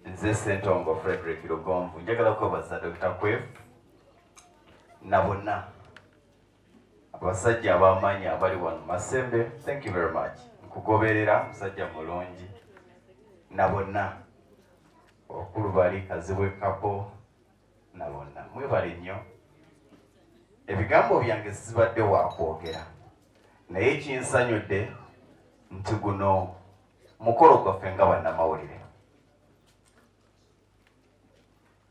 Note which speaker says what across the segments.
Speaker 1: Nze Ssentongo Frederick Lugonvu, njagala kwebaza Dr. Kwef na bonna abasajja ab'amaanyi abali wano. Masembe, thank you very much, nkugoberera, musajja mulungi, na bonna okulu bali Kazibwe Kapo na bonna, mwebale nnyo. Ebigambo byange sibadde wakwogera, naye kinsanyudde nti guno mukolo gwaffe nga bannamawulire.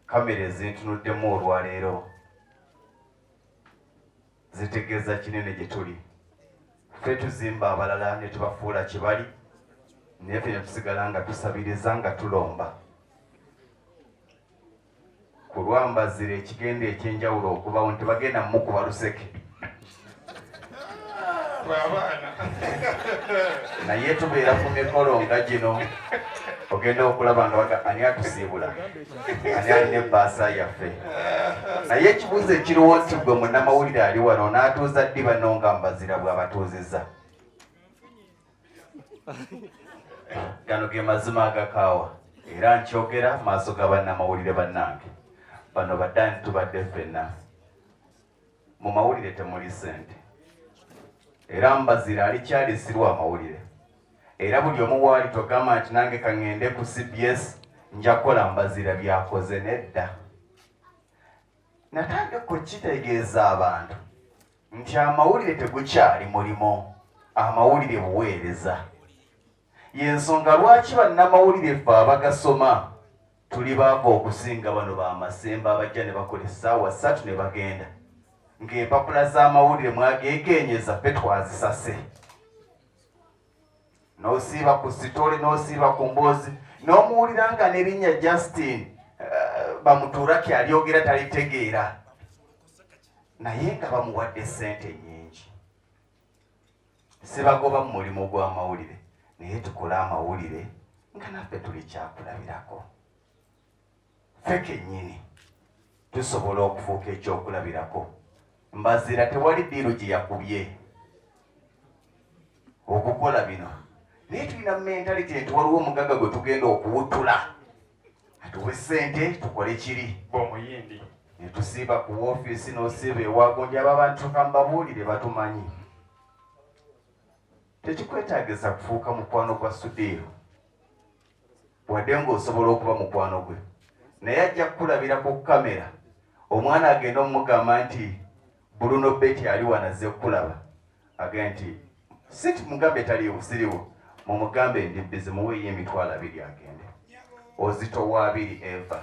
Speaker 1: Kamera ezintunuddemu olwaleero zitegeeza kinene gye tuli. Ffe tuzimba abalala ne tubafuula kibali, naye ffe ne tusigala nga tusabiriza nga tulomba. Ku lwambazira ekigenda ekyenjawulo okubawo nti bagenda mukuba luseke naye tubeera ku mikolo nga gino, ogenda okulaba nga baga ani atusiibula, ani alina ebbaasa yaffe. Naye ekibuuzo ekiriwo nti gwe munnamawulire ali wano n'atuuza ddi banno nga Mbazira bw'abatuuzizza? Gano ge mazima agakaawa, era nkyogera maaso ga bannamawulire bannange bano baddani. Tubadde ffenna mu mawulire, temuli ssente, era Mbazira alikyalisirwa amawulire, era buli omu waali togamba nti nange kaŋŋende ku CBS nja kukola Mbazira byakoze. Nedda, natandika kukitegeeza abantu nti amawulire tegukyali mulimo, amawulire buweereza. Yensonga lwaki bannamawulire ffe abagasoma tuli baava okusinga bano bamasemba abajja ne bakola essaawa 3 ne bagenda ng'empapula z'amawulire mwageegenyeza ffe twazisase. N'osiiba ku sitole, n'osiiba ku mboozi, n'omuwulira nga n'erinnya Justin Bamutuuraki alyogera talitegeera, naye nga bamuwadde ssente nnyingi. Sibagoba mu mulimu gw'amawulire, naye tukole amawulire nga naffe tuli kyakulabirako. Ffe kennyini tusobola okufuuka ekyokulabirako. Mbazira tewali ddiiru gye yakubye okukola bino, naye tulina mentality nti waliwo omugagga gwe tugenda okuwutula atuwe ssente tukole kiri.
Speaker 2: Omuyindi.
Speaker 1: Netusiiba ku woofiisi, n'osiiba ewagonja. Abo abantu kambabuulire, batumanyi. Tekikwetaagisa kufuuka mukwano gwa Sudiiro, wadde ng'osobola okuba mukwano gwe, naye ajja kukulabira ku kamera. Omwana agenda omugamba nti Bruno Betty ali wano azze kukulaba, agende nti siti mugambe taliiwo, siriwo, mumugambe ndi busy, muweeyo 20,000 agende. Ozitowa 20 eva.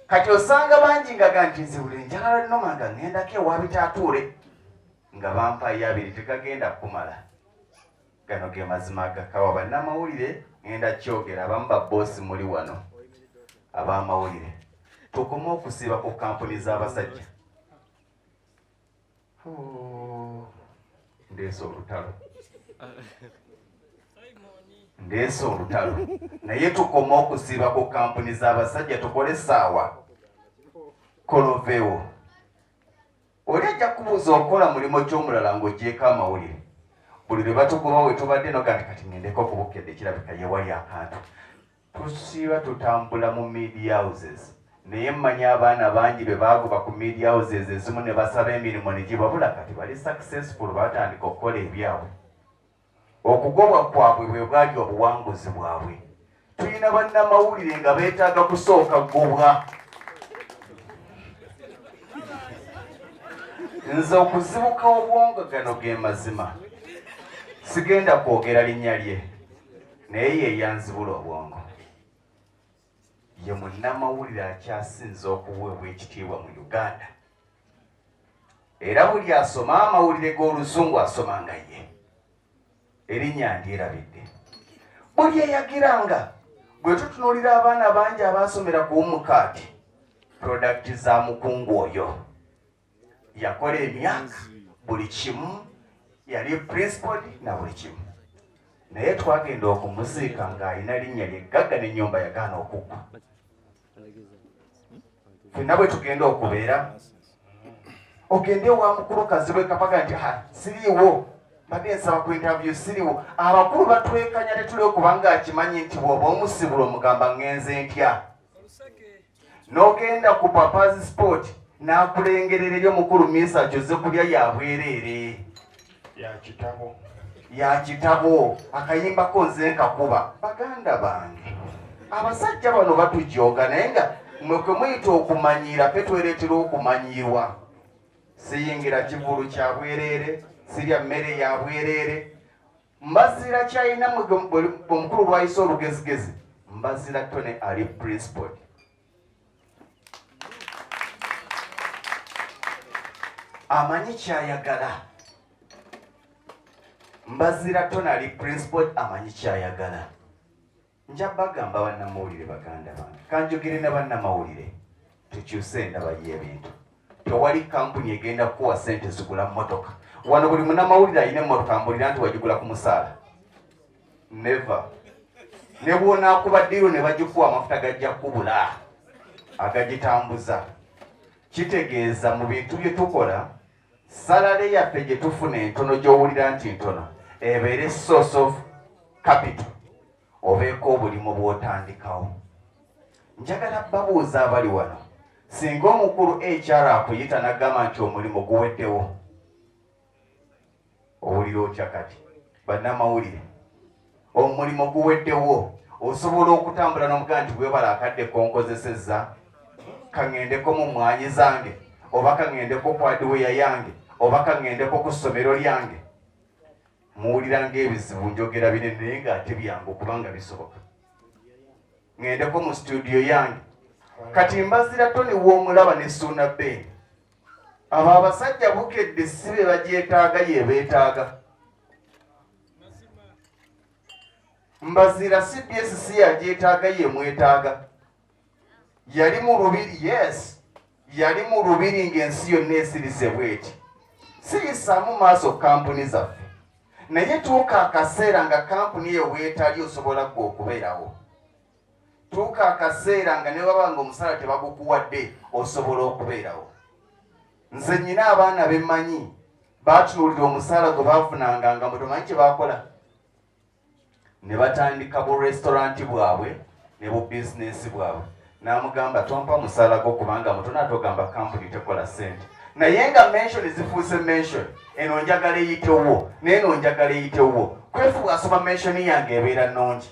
Speaker 1: Kati osanga bangi ngaga nti nze buli njagala nnoma nga ŋŋendako ewa Bitaatuule nga bampayo 20, tegagenda kumala. Gano ge mazima agakawa. Bannamawulire, ŋŋenda kyogera, abamu baboosi muli wano ab'amawulire, tukome okusiiba ku kampuni z'abasajja. Oh, ndeese olutalo, ndeese olutalo, naye tukome okusiiba ku kampuni z'abasajja, tukole essaawa koloveewo. Oli ajja kubuuza okola mulimu ky'omulala ng'ogyeko amawulire. Buli lwe batugoba we tubadde noga nti kati ŋŋendeko okubukedde, kirabika yewali akantu. Tusiiba tutambula mu media houses, naye mmanyi abaana bangi be baagoba ku media houses ezimu ne basaba emirimu ne gibabula. Kati bali successful, batandika okukola ebyabwe. Okugobwa kwabwe bwe bwali obuwanguzi bwabwe. Tulina bannamawulire nga beetaaga kusooka gobwa. Nze okuzibuka obwongo, gano ge mazima, sigenda kwogera linnya lye, naye ye yanzibula obwongo. Ye munnamawulire akyasinze okuweebwa ekitiibwa mu Uganda, era buli asoma amawulire g'Oluzungu asoma nga ye. Erinnya ndyerabidde. Buli eyagiranga bwe tutunuulira abaana bangi abaasomera ku umukaati, product za mukungu oyo. Yakola emyaka buli kimu, yali principal na buli kimu, naye twagenda okumuziika ng'alina linnya lyeggagga n'ennyumba yagaana okuggwa. Ffenna bwe tugenda okubeera, ogende ewa mukulu Kazibwe Kapaga nti ha siriiwo. Mbadde nsaba ku interview siriwo. Abakulu batwekanya tetuliwo kubanga akimanyi nti bw'oba omusibula omugamba ŋŋenze ntya. N'ogenda ku Papa's Sport n'akulengerera eri omukulu Misa kyozze kulya ya bwereere.
Speaker 2: Ya kitabo.
Speaker 1: Ya kitabo akayimbako nze nkakuba. Baganda bange abasajja bano batujooga naye nga mwe kwe muyita okumanyiira ffe twereetera okumanyiirwa. Siyingira kivulu kya bwereere, sirya mmere ya bwereere. Mbazira kyalina omukulu lwayise olugezigezi. Mbazira Tony ali principled. Amanyi kyayagala. Mbazira Tony ali principled, amanyi kyayagala. Nja bagamba bannamawulire baganda bange, kanjogere na bannamawulire, tukyuse endaba y'ebintu. Tewali kampuni egenda kukuwa ssente zigula mmotoka. Wano buli munnamawulire alina emmotoka mbulira nti wagigula ku musaala. Never. Ne bw'onaakuba ddiiru ne bagikuwa amafuta gajja kubula agagitambuza. Kitegeeza mu bintu bye tukola, salale yaffe gye tufuna entono gy'owulira nti ntono ebeere source of capital, obeeko obulimu bw'otandikawo. Njagala babuuza abali wano, singa omukulu HR akuyita n'agamba nti omulimu guweddewo, owulira otya kati? Bannamawulire, omulimu guweddewo, osobola okutambula n'omugamba nti bwebala akadde konkozesezza, kaŋŋendeko mu mmwanyi zange, oba kaŋŋendeko ku hardware yange, oba kaŋŋendeko ku ssomero lyange. Muwulira ng'ebizibu njogera binene naye ng'ate byangu kubanga bisoboka. Ŋŋendeko mu studio yange. Kati Mbazira Tony w'omulaba ne Suuna Ben. Abo abasajja Bukedde si be bagyetaaga, ye beetaaga. Mbazira CBS si yagyetaaga, ye mwetaaga. Yali mu lubiri, yes, yali mu lubiri ng'ensi yonna esirise bw'eti. Siyisaamu maaso kampuni zaffe. Naye tuuka akaseera nga kampuni eyo weetali osobola ggwe okubeerawo. Tuuka akaseera nga ne baba nga omusala tebagukuwadde osobola okubeerawo. Nze nnyina abaana be mmanyi baatunuulira omusaala gwe baafunanga nga mwe tomanyi kye baakola. Ne batandika bu restaurant bwabwe ne bu bizinensi bwabwe. N'amugamba tompa musaala gwo kubanga mutono ate ogamba kampuni tekola ssente. Naye nga mention zifuuse mention, eno njagala eyitewo n'eno njagala eyitewo. Kwefu bw'asoma mention yange ebeera nnungi.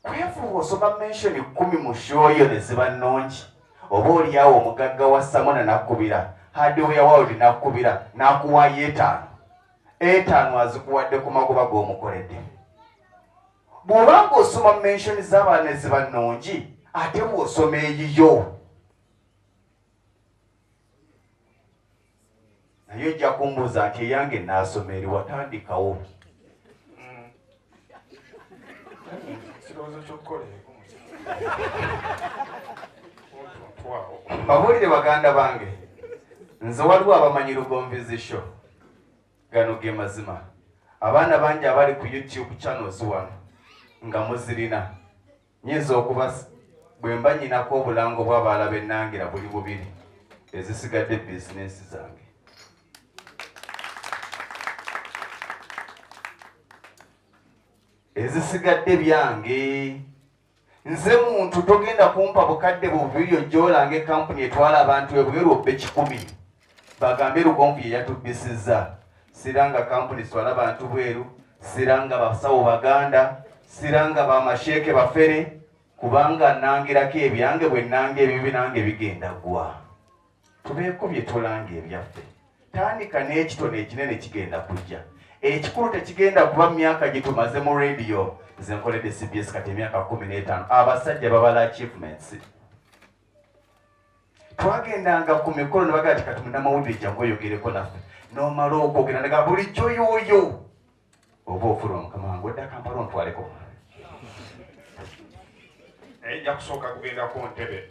Speaker 1: Kwefu bw'osoma mention 10 mu show yo ne ziba nnungi. Oba oliawo omugagga wa Samona n'akkubira, Hardware World n'akkubira, n'akuwaayo 5. 5 azikuwadde ku magoba g'omukoledde. Bw'oba ng'osoma mention z'abalala ne ziba nnungi, ate bw'osoma eyiyo. Naye ojja kumbuuza nti eyange naasoma eri watandikawo. Babuulire baganda bange, nze waliwo abamanyi Lugonvu's show. Gano ge mazima. Abaana bangi abali ku YouTube channels wano nga muzirina. Nyinza okuba bwe mba nnyinako obulango bw'abalala be nnangira buli bubiri, ezisigadde bizinensi zange. Ezisigadde byange. Nze muntu togenda kumpa bukadde bubiri ojja olange kampuni etwala abantu ebweru obbe 100. Bagambe Lugonvu ye yatubbisizza. Siranga kampuni zitwala abantu bweru, siranga basawo Baganda, siranga bamasheeke bafere, kubanga nnangirako ebyange bwe nnanga ebibi nange bigenda ggwa. Tubeeko bye tulanga ebyaffe. Tandika n'ekitono ekinene kigenda kujja. Ekikulu tekigenda kuba myaka gye tumaze mu radio. Nze nkoledde CBS kati emyaka 15. Abasajja babala achievements. Twagendanga ku mikolo ne bagamba nti kati munnamawulire jangu oyogereko naffe. N'omala okwogera ne gamba bulijjo y'oyo. Oba ofuluma mukama wange odda Kampala ontwaleko.
Speaker 2: Naye nja kusooka kugenda ku ntebe.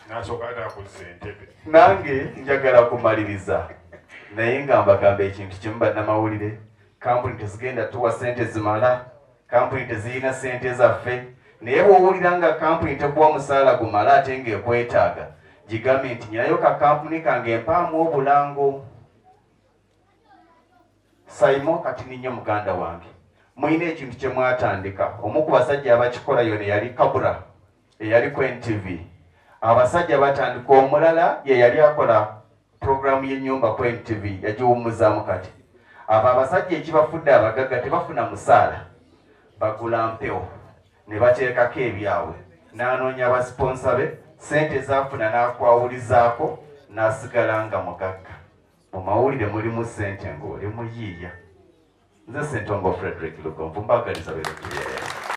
Speaker 2: Nasooka nakuzza entebe.
Speaker 1: Nange njagala kumaliriza. Naye nga mbagamba ekintu kimu bannamawulire, kampuni tezigenda tuwa ssente zimala, kampuni tezirina ssente zaffe. Naye bw'owulira nga kampuni tekuwa musaala gumala ate ng'ekwetaaga, gigambe nti nyinayo ka kampuni kange mpaamu obulango. Saimo kati ninyo muganda wange, mulina ekintu kye mwatandika. Omu ku basajja abakikola yono yali Kabura eyali ku NTV. Abasajja batandika, omulala ye yali akola puroguramu y'ennyumba ku NTV, yagiwummuzaamu. Kati abo abasajja ekibafudde abagagga, tebafuna musaala, bagula mpewo ne bateekako ebyabwe, n'anoonya abasiponsa be, sente zaafuna n'akwawulizaako n'asigala nga mugagga. Mu mawulire mulimu sente ng'oli muyiiya. Nze Sentongo Frederick Lugonvu, mbagaliza berutubyere.